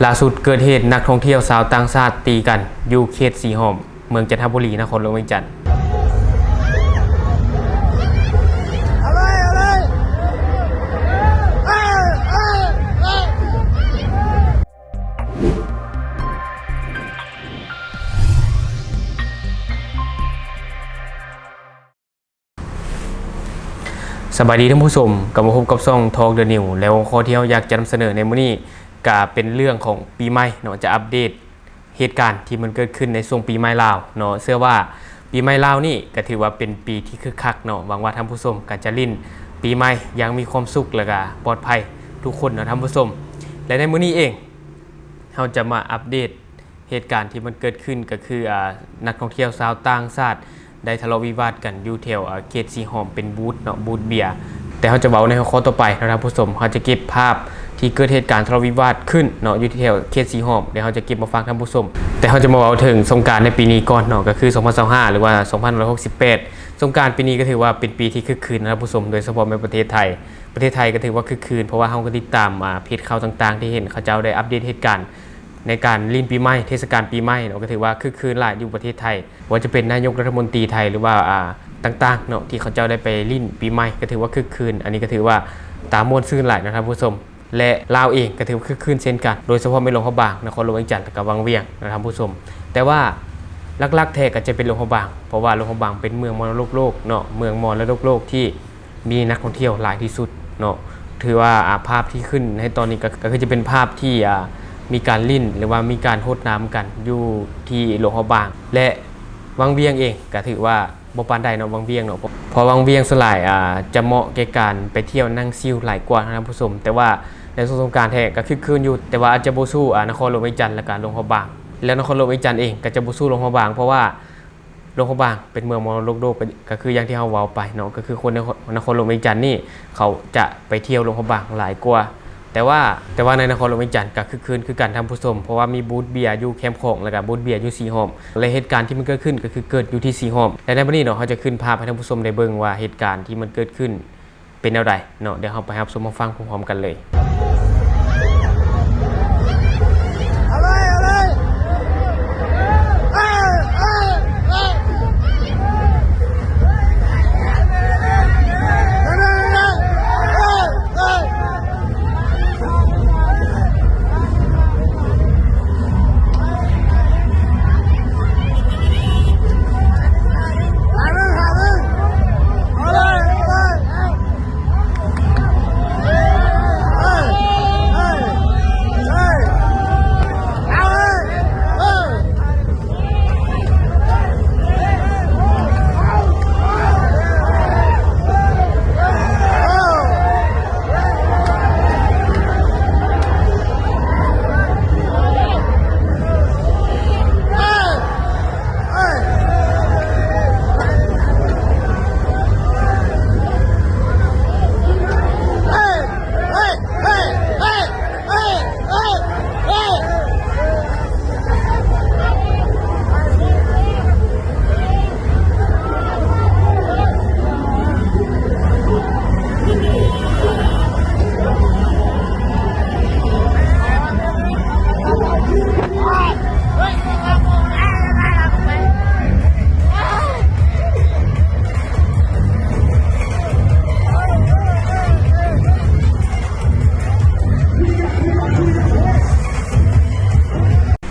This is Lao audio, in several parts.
ລ່າສຸດເກີດເຫດນັກທ່ອງທ່ຽວຊາວຕ່າງຊາດຕີກັນຢູ່ເຂດສີຫອມ ເມືອງຈັນທະບູລີ ນະຄອນຫຼວງວຽງຈັນ. ສະບາຍດີທ່ານຜູ້ຊົມ, ກັບມາພົບກັບຊ່ອງ Talk the News ແລະ ຫົວຂໍ້ທີ່ເຮົາຢາກຈະນຳສະເໜີໃນມື້ນີ້ ກະເປັນເລື່ອງຂອງປີໃໝ່ເນາະ, ຈະອັບເດດເຫດການທີ່ມັນເກີດຂຶ້ນໃນຊ່ວງປີໃໝ່ລາວເນາະ. ເຊື່ອວ່າປີໃໝ່ລາວນີ້ກະຖືວ່າເປັນປີທີ່ຄຶກຄັກເນາະ, ຫວັງວ່າທ່ານຜູ້ຊົມກະຈະຫຼິ້ນປີໃໝ່ຢ່າງມີຄວາມສຸກ ແລະ ກະປອດໄພທຸກຄົນເນາະທ່ານຜູ້ຊົມ. ແລະ ໃນມື້ນີ້ເອງ ເຮົາຈະມາອັບເດດ ເຫດການທີ່ມັນເກີດຂຶ້ນກະຄື ອາ ນັກທ່ອງທ່ຽວຊາວຕ່າງຊາດໄດ້ທະເລາະວິວາດກັນຢູ່ແຖວ ອາ ເຂດສີຫອມ ເປັນບູດເນາະ, ບູດເບຍ. ແຕ່ເຮົາຈະເວົ້າໃນຫົວຂໍ້ຕໍ່ໄປເນາະທ່ານຜູ້ຊົມ, ເຮົາຈະເກັບພາບທີ່ເກີດເຫດການທະເລາະວິວາດຂຶ້ນເນາະ ຢູ່ທີ່ແຖວເຂດສີຫອມ, ແລ້ວເຮົາຈະເກັບມາຝາກທ່ານຜູ້ຊົມ. ແຕ່ເຮົາຈະມາເວົ້າເຖິງສົງການໃນປີນີ້ກ່ອນເນາະ, ກະຄືສອງພັນຊາວຫ້າ ຫຼືວ່າ ສອງພັນຫ້າຮ້ອຍຫົກສິບແປດ. ສົງການປີນີ້ກະຖືວ່າເປັນປີທີ່ຄຶກຄື້ນນະທ່ານຜູ້ຊົມ, ໂດຍສະເພາະແມ່ນປະເທດໄທ. ປະເທດໄທກະຖືວ່າຄຶກຄື້ນ ເພາະວ່າເຮົາກະຕິດຕາມ ອາ ເພຈຂ່າວຕ່າງໆ ທີ່ເຫັນເຂົາເຈົ້າໄດ້ອັບເດດເຫດການ ໃນການຫຼິ້ນປີໃໝ່ ເທດສະການປີໃໝ່ເນາະ, ກະຖືວ່າຄຶກຄື້ນຫຼາຍຢູ່ປະເທດໄທ. ບໍ່ວ່າຈະເປັນນາຍົກລັດຖະມົນຕີໄທ ຫຼືວ່າ ອາ ຕ່າງໆເນາະ ທີ່ເຂົາເຈົ້າໄດ້ໄປຫຼິ້ນປີໃໝ່ ກະຖືວ່າຄຶກຄື້ນ. ອັນນີ້ກະຖືວ່າຕາມ່ວນຊື່ນຫຼາຍເນາະທ່ານຜູ້ຊົມ. ແລະ ລາວເອງກະຖືວ່າຄຶກຄື້ນເຊັ່ນກັນ, ໂດຍສະເພາະແມ່ນຫຼວງພະບາງ, ນະຄອນຫຼວງວຽງຈັນ ແລະ ກະວັງວຽງນະທ່ານຜູ້ຊົມ. ແຕ່ວ່າຫຼັກໆແທ້ກະຈະເປັນຫຼວງພະບາງ, ເພາະວ່າຫຼວງພະບາງເປັນເມືອງມໍລະດົກໂລກເນາະ, ເມືອງມໍລະດົກໂລກທີ່ ມີນັກທ່ອງທ່ຽວຫຼາຍທີ່ສຸດເນາະ. ຖືວ່າ ອາ ພາບທີ່ຂຶ້ນໃຫ້ຕອນນີ້ກະ ກະຄືຈະເປັນພາບທີ່ ອາ ມີການຫຼິ້ນ ຫຼືວ່າມີການຫົດນ້ຳກັນຢູ່ທີ່ຫຼວງພະບາງ ແລະ ວັງວຽງເອງກະຖືວ່າບໍ່ປານໃດເນາະ, ວັງວຽງເນາະ, ເພາະ ເພາະວັງວຽງສ່ວນຫຼາຍ ອາ ຈະເໝາະແກ່ການໄປທ່ຽວນັ່ງຊິວຫຼາຍກວ່ານະທ່ານຜູ້ຊົມ. ແຕ່ວ່າໃນຊ່ວງສົງການແທ້ກະຄຶກຄື້ນຢູ່, ແຕ່ວ່າອາດຈະບໍ່ສູ້ ອາ ນະຄອນຫຼວງວຽງຈັນ ແລະ ກະຫຼວງພະບາງ, ແລະ ນະຄອນຫຼວງວຽງຈັນເອງກະຈະບໍ່ສູ້ຫຼວງພະບາງ, ເພາະວ່າ ຫຼວງພະບາງເປັນເມືອງມໍລະດົກໂລກ ກະ ກະຄືຢ່າງທີ່ເຮົາເວົ້າໄປເນາະ, ກະຄືຄົນໃນ ນະຄອນຫຼວງວຽງຈັນນີ້ ເຂົາຈະໄປທ່ຽວຫຼວງພະບາງຫຼາຍກວ່າ. ແຕ່ວ່າ ແຕ່ວ່າໃນນະຄອນຫຼວງວຽງຈັນກະຄຶກຄື້ນຄືກັນທ່ານຜູ້ຊົມ, ເພາະວ່າມີບູດເບຍຢູ່ແຄມຂອງ ແລະ ກະບູດເບຍຢູ່ສີຫອມ, ແລະ ເຫດການທີ່ມັນເກີດຂຶ້ນກະຄືເກີດຢູ່ທີ່ສີຫອມ. ແລະ ໃນບັດນີ້ເນາະ ເຮົາຈະຂຶ້ນພາບໃຫ້ທ່ານຜູ້ຊົມໄດ້ເບິ່ງວ່າເຫດການທີ່ມັນເກີດຂຶ້ນ ເປັນແນວໃດເນາະ, ດຽວເຮົາໄປຮັບຊົມຮັບຟັງພ້ອມໆກັນເລີຍ.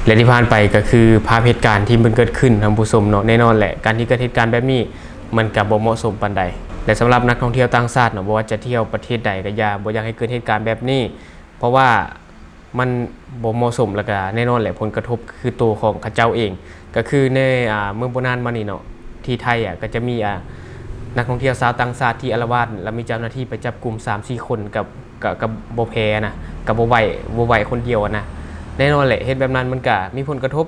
ແລະ ທີ່ຜ່ານໄປກະຄືພາບເຫດການທີ່ມັນເກີດຂຶ້ນທ່ານຜູ້ຊົມເນາະ. ແນ່ນອນແຫຼະ ການທີ່ເກີດເຫດການແບບນີ້ ມັນກະບໍ່ເໝາະສົມປານໃດ. ແລະ ສຳລັບນັກທ່ອງທ່ຽວຕ່າງຊາດເນາະ ບໍ່ວ່າຈະທ່ຽວປະເທດໃດກະຢ່າ, ບໍ່ຢາກໃຫ້ເກີດເຫດການແບບນີ້ ເພາະວ່າມັນບໍ່ເໝາະສົມ ແລະ ກະແນ່ນອນແຫຼະ ຜົນກະທົບຄືໂຕຂອງເຂົາເຈົ້າເອງ. ກະຄືໃນ ອາ ເມື່ອບໍ່ນານມານີ້ເນາະ ທີ່ໄທ ອາ ກະຈະມີ ອາ ນັກທ່ອງທ່ຽວຊາວຕ່າງຊາດທີ່ອາລະວາດ ແລະ ມີເຈົ້າໜ້າທີ່ໄປຈັບກຸມສາມສີ່ຄົນ ກະ ກະ ກະບໍ່ແພ້ນະ, ກະບໍ່ໄຫວ ບໍ່ໄຫວຄົນດຽວນະ. ແນ່ນອນແຫຼະ ເຮັດແບບນັ້ນມັນກະມີຜົນກະທົບ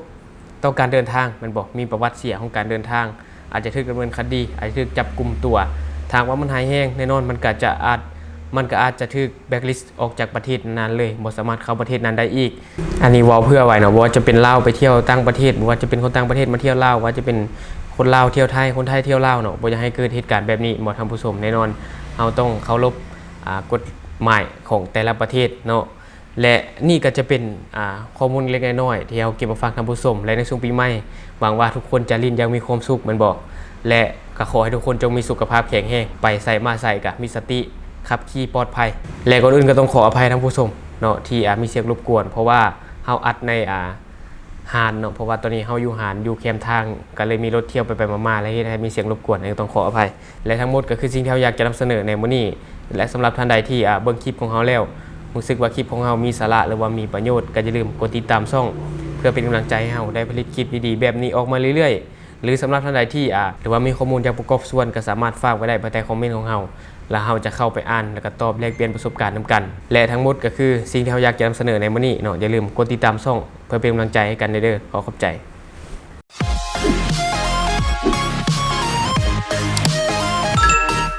ຕໍ່ການເດີນທາງແມ່ນບໍ່? ມີປະຫວັດເສຍຂອງການເດີນທາງ, ອາດຈະຖືກດຳເນີນຄະດີ, ອາດຈະຖືກຈັບກຸມຕົວ. ຖ້າຫາກວ່າມັນຮ້າຍແຮງ ແນ່ນອນມັນກະຈະອາດ ມັນກະອາດຈະຖືກແບລັກລິດອອກຈາກປະເທດນັ້ນເລີຍ, ບໍ່ສາມາດເຂົ້າປະເທດນັ້ນໄດ້ອີກ. ອັນນີ້ເວົ້າເຜື່ອໄວ້ເນາະ, ບໍ່ວ່າຈະເປັນລາວໄປທ່ຽວຕ່າງປະເທດ, ບໍ່ວ່າຈະເປັນຄົນຕ່າງປະເທດມາທ່ຽວລາວ, ວ່າຈະເປັນຄົນລາວທ່ຽວໄທ, ຄົນໄທທ່ຽວລາວເນາະ, ບໍ່ຢາກໃຫ້ເກີດເຫດການແບບນີ້ເນາະທ່ານຜູ້ຊົມ. ແນ່ນອນເຮົາຕ້ອງເຄົາລົບ ອາ ກົດໝາຍຂອງແຕ່ລະປະເທດເນາະ. ແລະນີ້ກໍຈະເປັນ ອ່າ ຂໍ້ມູນເລັກໆນ້ອຍໆ ທີ່ເຮົາເກັບມາຝາກທ່ານຜູ້ຊົມ ແລະໃນຊ່ວງປີໃໝ່ ຫວັງວ່າທຸກຄົນຈະຫຼິ້ນຢ່າງມີຄວາມສຸກແມ່ນບໍ່ ແລະກໍຂໍໃຫ້ທຸກຄົນຈົ່ງມີສຸຂະພາບແຂງແຮງ ໄປໃສມາໃສກໍມີສະຕິ ຂັບຂີ່ປອດໄພ. ແລະກ່ອນອື່ນກໍຕ້ອງຂໍອະໄພທ່ານຜູ້ຊົມເນາະ ທີ່ ອ່າ ມີສຽງລົບກວນ ເພາະວ່າເຮົາອັດໃນ ອ່າ ຮ້ານເນາະ ເພາະວ່າຕອນນີ້ເຮົາຢູ່ຮ້ານ ຢູ່ແຄມທາງ ກໍເລີຍມີລົດທ່ຽວໄປໆມາໆ ແລະເຮັດໃຫ້ມີສຽງລົບກວນ ອັນນີ້ຕ້ອງຂໍອະໄພ. ແລະທັງໝົດກໍຄືສິ່ງທີ່ເຮົາຢາກຈະນຳສະເໜີໃນມື້ນີ້ ແລະສຳລັບທ່ານໃດທີ່ ອ່າ ເບິ່ງຄລິບຂອງເຮົາແລ້ວ ຮູ້ສຶກວ່າຄລິບຂອງເຮົາມີສາລະ ຫຼືວ່າມີປະໂຫຍດ ກໍຢ່າລືມກົດຕິດຕາມຊ່ອງ ເພື່ອເປັນກຳລັງໃຈໃຫ້ເຮົາໄດ້ຜະລິດຄລິບດີໆແບບນີ້ອອກມາເລື້ອຍໆ. ຫຼືສຳລັບທ່ານໃດທີ່ ອ່າ ຫຼືວ່າມີຂໍ້ມູນຢາກປະກອບສ່ວນ ກໍສາມາດຝາກໄວ້ໄດ້ພາຍໃຕ້ຄອມເມັນຂອງເຮົາ ແລ້ວເຮົາຈະເຂົ້າໄປອ່ານ ແລ້ວກໍຕອບແລກປ່ຽນປະສົບການນຳກັນ. ແລະທັງໝົດກໍຄືສິ່ງທີ່ເຮົາຢາກຈະນຳສະເໜີໃນມື້ນີ້ເນາະ. ຢ່າລືມກົດຕິດຕາມຊ່ອງ ເພື່ອເປັນກຳລັງໃຈໃຫ້ກັນເດີ. ຂໍຂອບໃຈ.